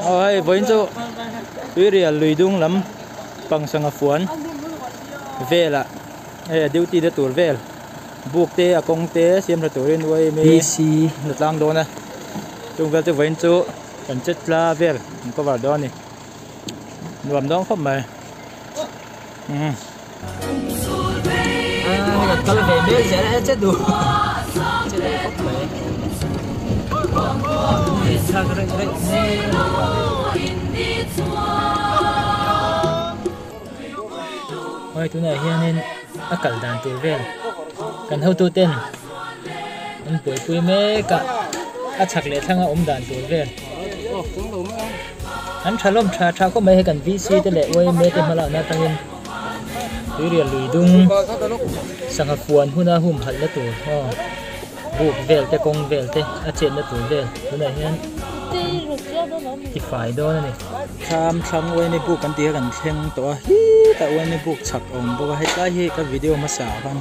Aw hei vawiin chu tuirial lui dung lam pang sangha fuan velah hei a duty na tur vel buk te a kawng te siam tha turin yma na tlang dawn a chung vel chu vawiin chu kan che tla vel an cover dawn a ni nuam dawn khawp mai umm. Kan kal ve mek zel e che duh che duh khawp mai thlak reuh reuh hei tunah hianin a kal dan tur vel kan hotu ten an buaipui mek a a chhak leh thlang a awm dan tur vel an tha hlawm tha tha khawp mai hei kan VC te leh yma te hmalakna atangin tuirial lui dung sangha fuan huna humhalh na tur aw buk vel te kawng vel te a chetna tur vel tunah hian tifai dawn a ni. Thlam thlang yma buk kan tih kha kan thleng tawh a hetah yma buk chhak a awm bawk a hetlai hi ka video hmasa ah khan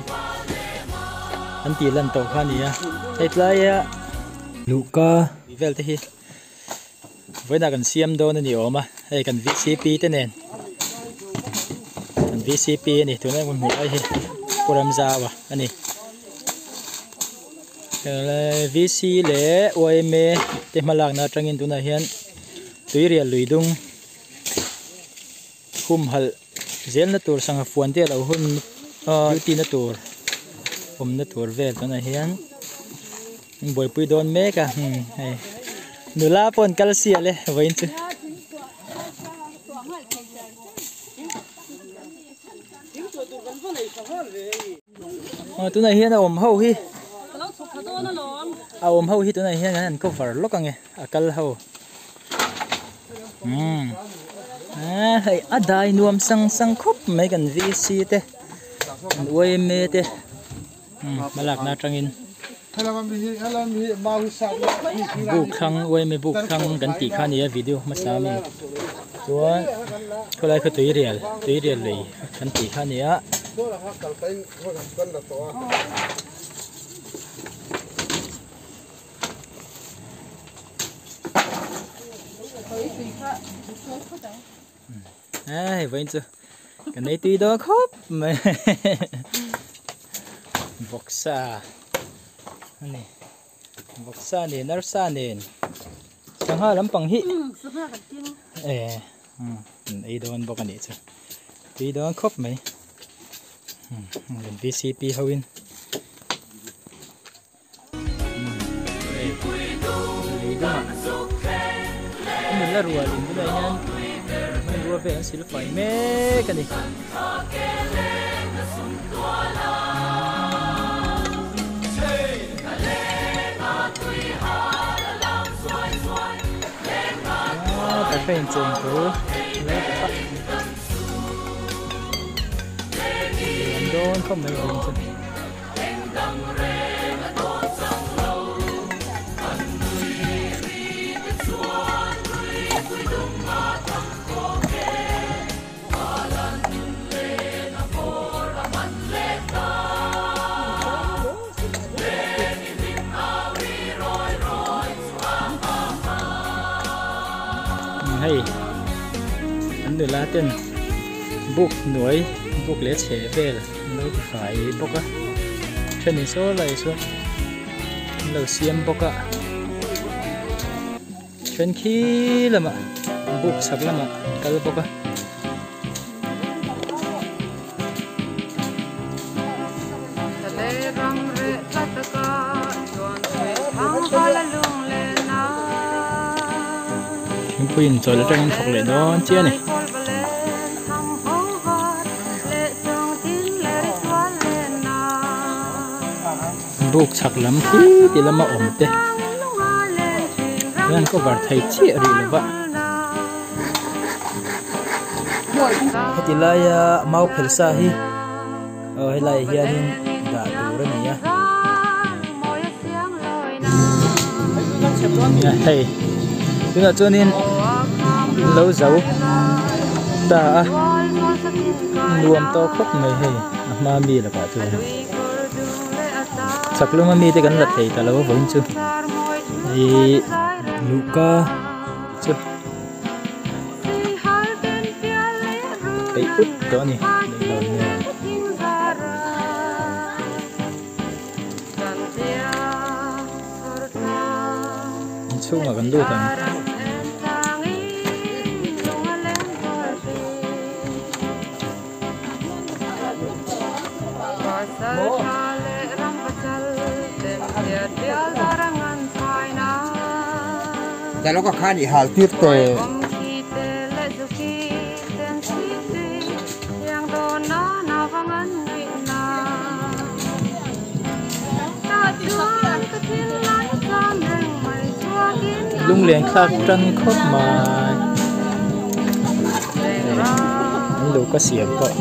an tih lan tawh kha a ni a hetlai a luhka vel te hi vawiinah kan siam dawn a ni awm a hei kan vcp te nen kan vcp a ni tuna kan hmuh lai hi Pu Ramzau a ni vc leh yma te hmalakna atangin tunah hian tuirial lui dung humhalh zelna tur sangha fuan te a lo hun duty na tur awmna tur vel tunah hian an buaipui dawn mek a hei nula pawh an kal sial e vawiin chu. Aw tunah hian a awm ho hi a awm ho hi tunah hian an cover lawk ang e a kal ho umm ah hei a dai nuam sang sang khawp mai kan VC te kan yma te umm hmalakna atangin buk thlang yma buk thlang kan tih kha a ni a video hmasa ami chuan khawlai khaw tuirial tuirial lei kan tih kha a ni a. Hei vawiin chu ka nei tui dawn khawp mai vawksa a ni vawksa nen arsa nen sangha lampang hi eh an ei dawn bawk a nih chu tui dawn khawp mai vcp ho in. Nula rual in bulah hian hmanrua vel an sil fai mek a ni. Cafe in cheng thu lo tak dawn khawp mai vawin chu. Hei an nula ten buk hnuai buk leh chheh vel an lo ti fai bawk a thenin saw lai sawn an lo siam bawk a then khi lamah buk chhak lamah an kal bawk a. Thingpui in chawl atangin thawk leh dawn chiah a ni. Buk chhak lam khi ti lama awm te hian cover thei chiah rih lo va. Heti laia mau phel sa hi aw helai ah hianin dah tur a ni a. Hei tunah chuanin lo zo ta a nuam tawh khawp mai hei a hma mi lakah chuan chak lama mite kan la thei ta lo vawiin chu ih luhka. chu peih ut tawh a ni leihlawn nen. Inchhungah kan lut ang. Lunglen thlak tan khawp mai an lo ka siam pawh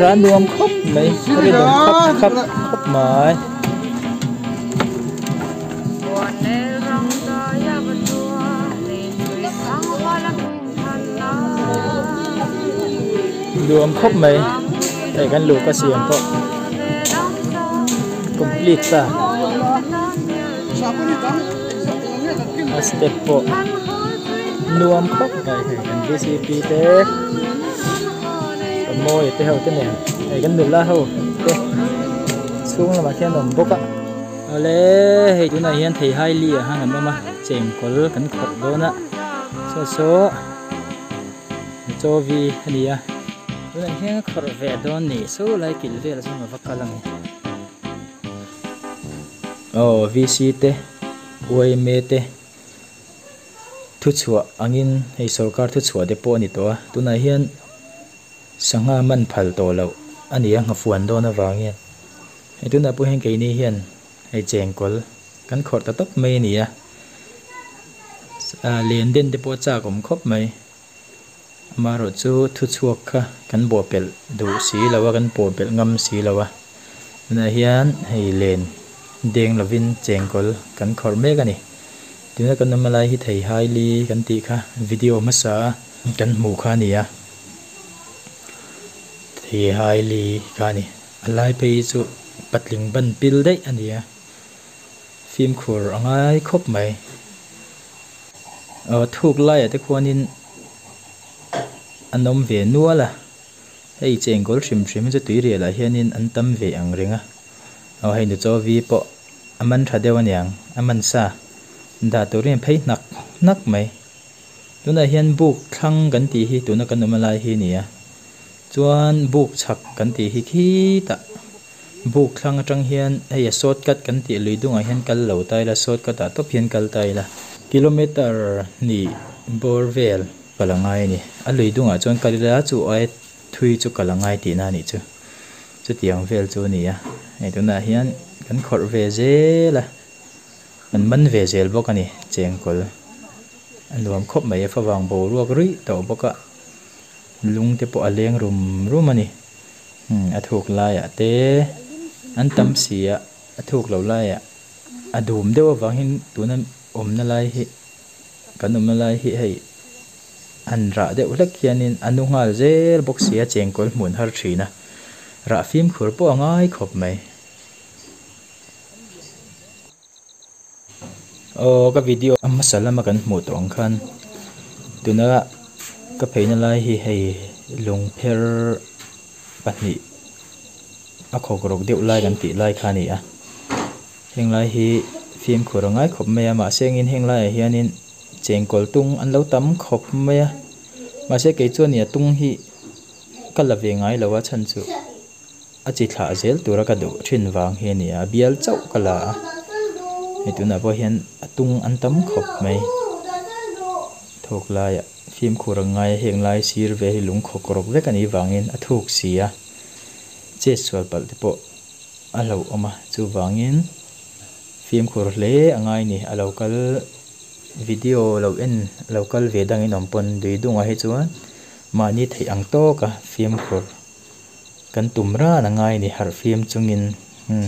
a nuam khawp mai a rinawm khap khap khawp mai. Nuam khawp mai hei kan luhka siam pawh complete ta a step pawh nuam khawp mai hei kan vcp te kan mawi te ho te nen hei kan nula ho te chhung lamah khian a awm bawk a. Awle hei tunah hian theihai li ah khan kan awm a chengkawl kan khawrh dawn a saw saw chaw vi a ni a tunah hian ka khawrh ve dawn ni saw lai kil vel chu a va kal ang e aw vc te yma te thuchhuah angin hei sorkar thuchhuah te pawh a ni tawh a tunah hian. Sangha man phal tawh loh a ni a, nghafuan dawn avang hian hei tunah pawh hian keini hian hei chengkawl kan khawrh ta tawp mai a ni a, ah len den te pawh a chak awm khawp mai, amaherawh chu thuchhuak kha kan bawhpelh duh si lo a, kan pawhpelh ngam si lo a, tunah hian hei len deng lovin chengkawl kan khawrh mek a ni, tuna kan awm lai hi theihai li kan tih kha video hmasa a kan hmuh kha a ni a. Theihai li kha a ni. A lai phei hi chu patling ban pil daih a ni a, fimkhur a ngai khawp mai. Aw thuk laiah te khuanin an awm ve nual a, hei chengkawl hrim hrim hi chu tuirial ah hianin an tam ve ang reng a, aw hei nu chaw vi pawh a man tha deuh aniang a man sa dah turin a phei hnak hnak mai. Tunah hian buk thlang kan tih hi tuna kan awm a lai hi a ni a, chuan buk chhak kan tih hi khitah buk thlang atang hian hei a shortcut kan tih lui dungah hian kal lo ta ila shortcut ah tawp hian kal ta ila kilometer hnih bawr vel kal a ngai a ni. A lui dungah chuan kal ila chu ai thui chu kal a ngai tihna a nih chu. Chutiang vel chu a ni a, hei tunah hian kan khawrh ve zel a. An man ve zel bawk a ni, chengkawl a nuam khawp mai a favang boruak ruih tawh bawk a, lung te pawh a leng rum rum a ni, umm a thuk laiah te an tam si a, a thuk lo laiah a dum deuh avangin tuna awmna lai hi kan awmna lai hi hei an rah deuh hlek hianin a nu nghal zel bawk si a, chengkawl hmun har thin a, rah fimkhur pawh a ngai khawp mai. Aw ka video a hmasa lama kan hmuh tawh ang khan tuna ka pheina lai hi hei lungpher pahnih a khawk rawk deuh lai kan tih lai kha a ni a heng lai hi fimkhur a ngai khawp mai a mahse engin heng laiah hianin chengkawl tung an lo tam khawp mai a mahse kei chuan nia tung hi ka la ve ngai lo a chhan chu. A chi thlah zel tura ka duh thin vang hi a ni a, bial chauh ka la a, hei tunah pawh hian a tung an tam khawp mai. Thawk laiah fimkhur ang ngai a heng lai sir vel hi lung khawk rawk vek a nih vangin a thuk si a, chet sual palh te pawh a hlauhawm a, chuvangin fimkhur hle a ngai a ni. A lo kal video lo en lo kal ve dangin awm pawn Duidungah hi chuan mahni theih ang tawka fimkhur. Kan tum ran a ngai ni harhfim chungin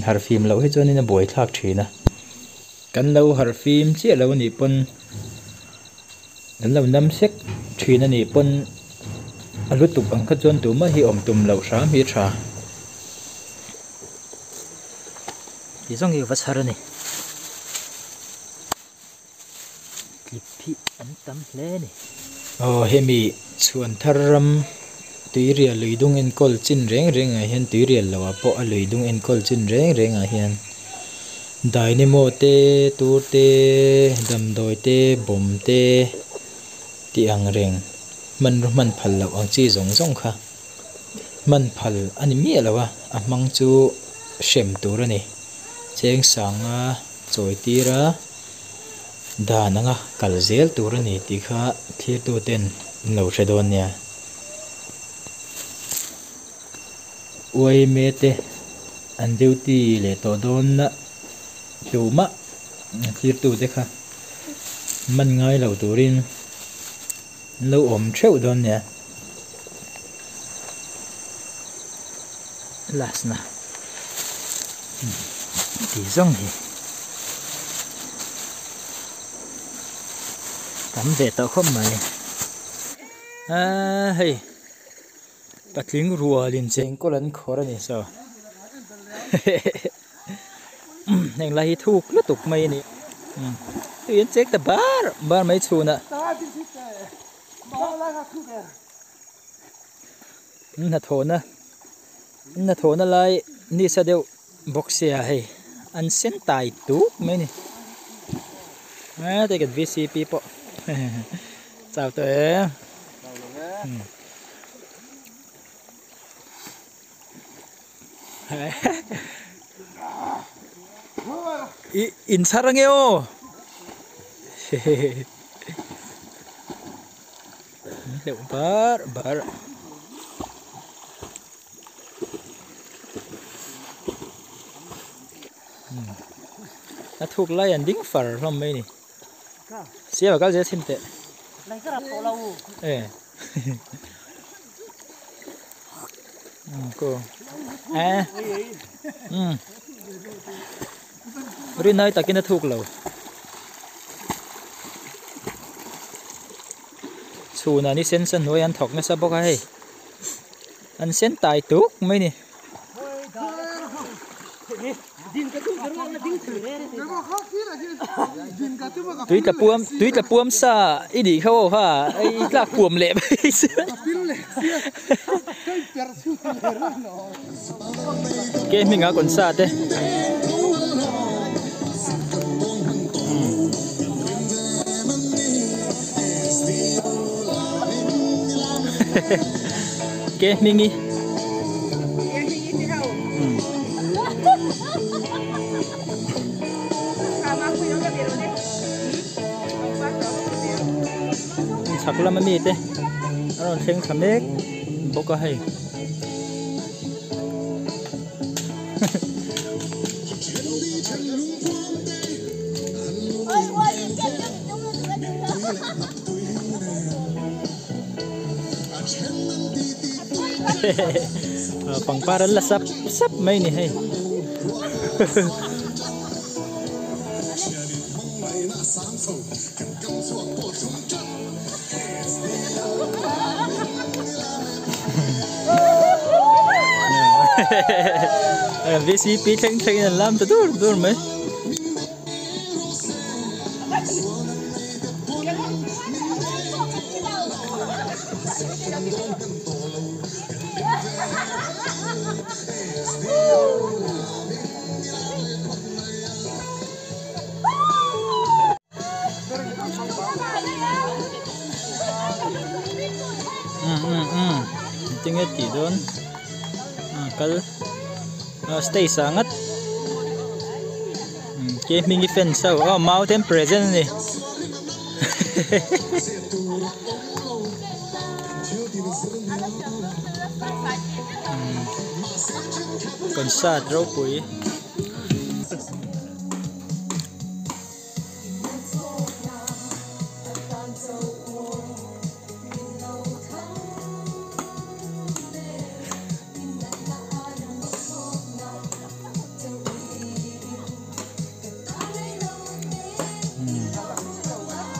harhfim loh hi chuanin a buai thlak thin a. Kan lo harhfim chiah lo anih pawn kan lo nam sek thin anih pawn a lutuk ang kha chuan tumah hi awm tum loh hram hi a tha. Ti zawng hi ka va chhar a ni. Tlip hi an tam hle a ni. Aw hemi chhuan thar ram tuirial lui dung enkawl chin reng reng ah hian tuirial lo ah pawh a lui dung enkawl chin reng reng ah hian dynamo te tur te damdawi te bawm te tih ang reng hmanraw hman phal loh ang chi zawng zawng kha hman phal a ni miah lo a a hmang chu hrem tur a ni cheng sanga chawi tir a. Dan anga kal zel tur a ni tih kha thirtu ten an lo hre dawn nia. Uaime te an duty leh tawh dawn na tumah thirtu te kha man ngai lo turin an lo awm theuh dawn nia. Last na tih zawng hi tam ve tawh khawp mai aaa hei patling rual in chengkawl an khawr a ni saw heng lai hi thuk lutuk mai a ni tui an chek ta bar bar mai chhunah. Hnathawhna hnathawhna lai nisa deuh bawk sia hei an sen tai tuk mai a ni heta kan vcp pawh chau tawh em ih in chhar ange aw hehehe. Hleuh bar bar a thuk lai an ding far hlawm mai ni siam a kal zel chhin teh e ko e rinai takin a thuk lo. Chhunah ni sen sa hnuai an thawk nasa bawk a hei an sen tai tuk mai ni. Tui tla puam tui tla puam sa i nih kha aw ha i tlak puam leh mai si. Ke hmingah kawn sa te. Ke hmingi. Chhak lama mi te a rawn thleng thla mek bawk a hei. Pangpar an la sap sap mai ni hei. VCP thleng thlengin an lam ta dur dur mai. Tinge tih dawn kal stage ah ngat ke hming hi fans ho aw mau te an present a ni concert ropui.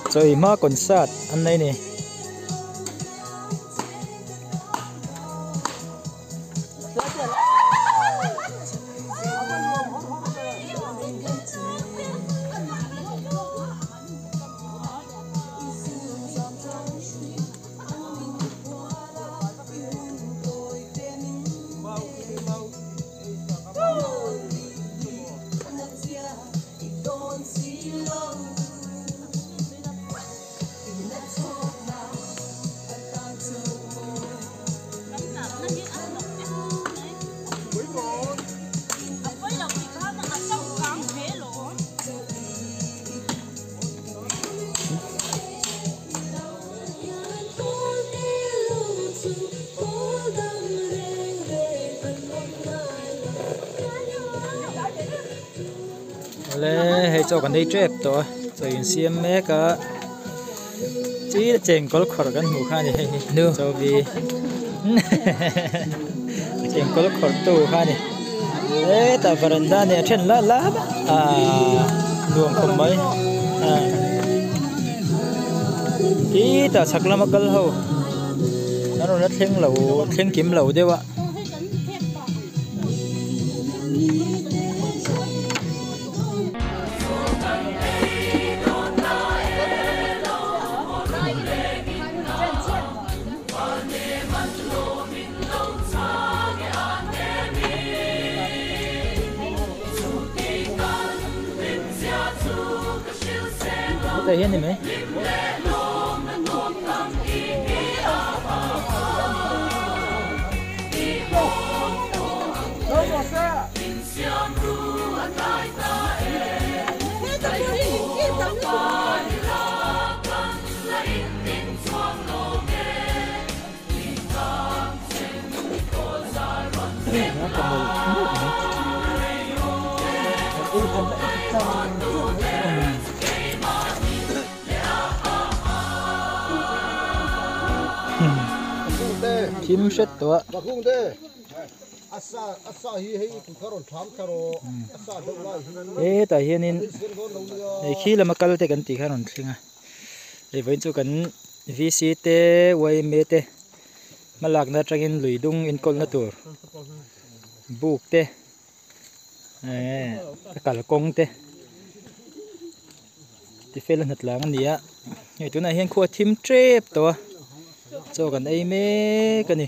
Chawi hma concert an nei a ni. Awle hei chaw kan ei tep tawh a chaw in siam mek a chi chengkawl khawrh kan hmuh kha a ni hei hi chaw vi chengkawl khawrh tu kha a ni hetah varanda nen a then lah lah ahh nuam khawp mai ah khitah chhak lama kal ho an rawn la thleng lo thleng kim lo deuh a. Hetah hian ni mai. Thim hret tawh a. Hetah hianin hei khi lama kal te kan tih kha a rawn thleng a hei vawiin chu kan V C te Y M A te hmalakna atangin lui dung enkawlna tur buk te ehh a kalkawng te tifel a hnatlang a ni a hei tunah hian khua thim tep tawh a chaw kan ei mek a ni.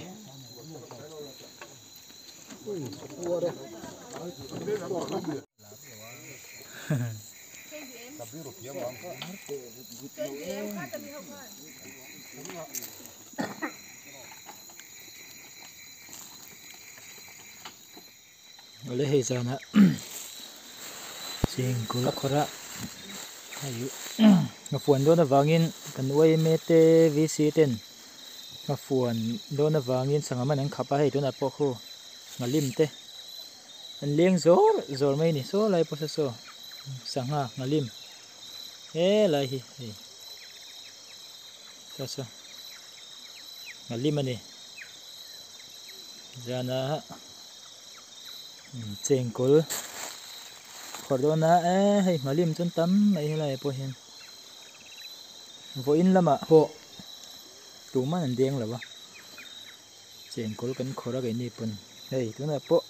Awle hei zanah chengkawl a khawrh a hei nghafuan dawn avangin kan yma te vc ten nghafuan dawn avangin sangha man an khap a hei tunah pawh khu nghalim te an leng zawr zawr mai a ni saw lai pawh saw saw sangha nghalim helai hi hei saw saw nghalim a ni. Zana chengkawl khawrh dawn a eh hei hmalim chuan tam mai helai ah pawh hian vawiin lamah pawh tuman an deng lo a chengkawl kan khawrh a keini pawn hei tunah pawh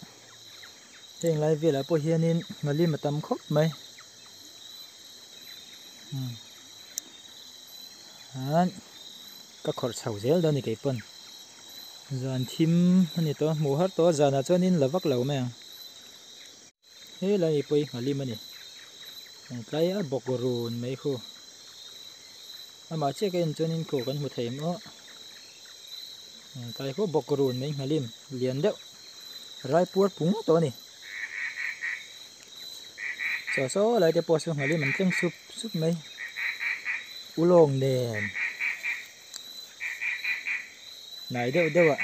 heng lai velah pawh hianin hmalim a tam khawp mai ka khawrh chho zel dawn a ni keipawn. Zan thim a ni tawh a hmuh har tawh a zanah chuanin la vak lo mai ang helai mi pawh hi nghalim a ni tlai a bawk run mai khu amah chiah ka en chuanin khu kan hmu thei maw tlai khu bawk run mai nghalim lian deuh raipuar pung tawh a ni chaw saw lai te pawh saw nghalim an tleng sup sup mai ulawng nen. Hnai deuh deuh ah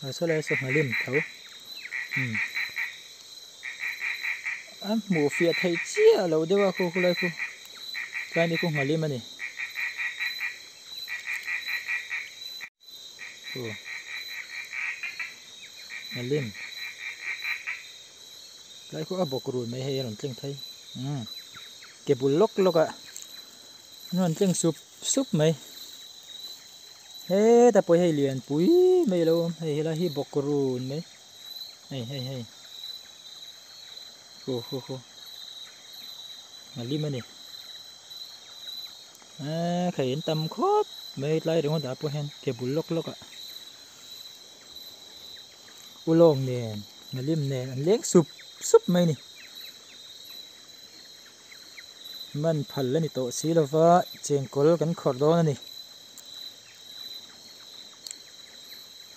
a saw lai saw nghalim tho umm a hmuh fiah theih chiah loh deuh a khu khulai khu tlai ni khu nghalim a ni khu nghalim tlai khu a bawk run mai hei a rawn tleng phei umm ke bul lawk lawk ah an rawn tleng sup sup mai. Heta pawh hei lian pui mai alo awm hei helai hi bawk run mai hei hei hei khu khu khu a lim a ni eee khei an tam khawp mai tlai ringawt ah pawh hian ke bul lawk lawk ah ulawng nen a lim nen an leng sup sup mai a ni. Man phal a ni tawh si lova chengkawl kan khawrh dawn a ni.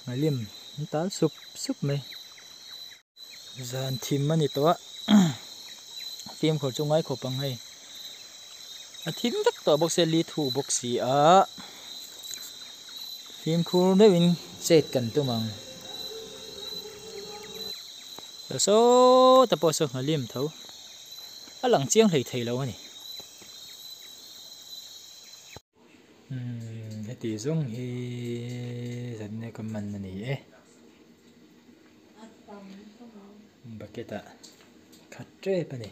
Nghalim an tal sup sup mai. Zan thim a ni tawh a fimkhur chu ngai khawp ang hei. A thim vek tawh bawk sia li thu bawk si a fimkhur deuhin chet kan tum ang. Saw ta pawh saw nghalim tho. a lang chiang hlei thei lo a ni. Umm heti zawng hi zanne ka man a ni e. Bucket ah khat tep a ni.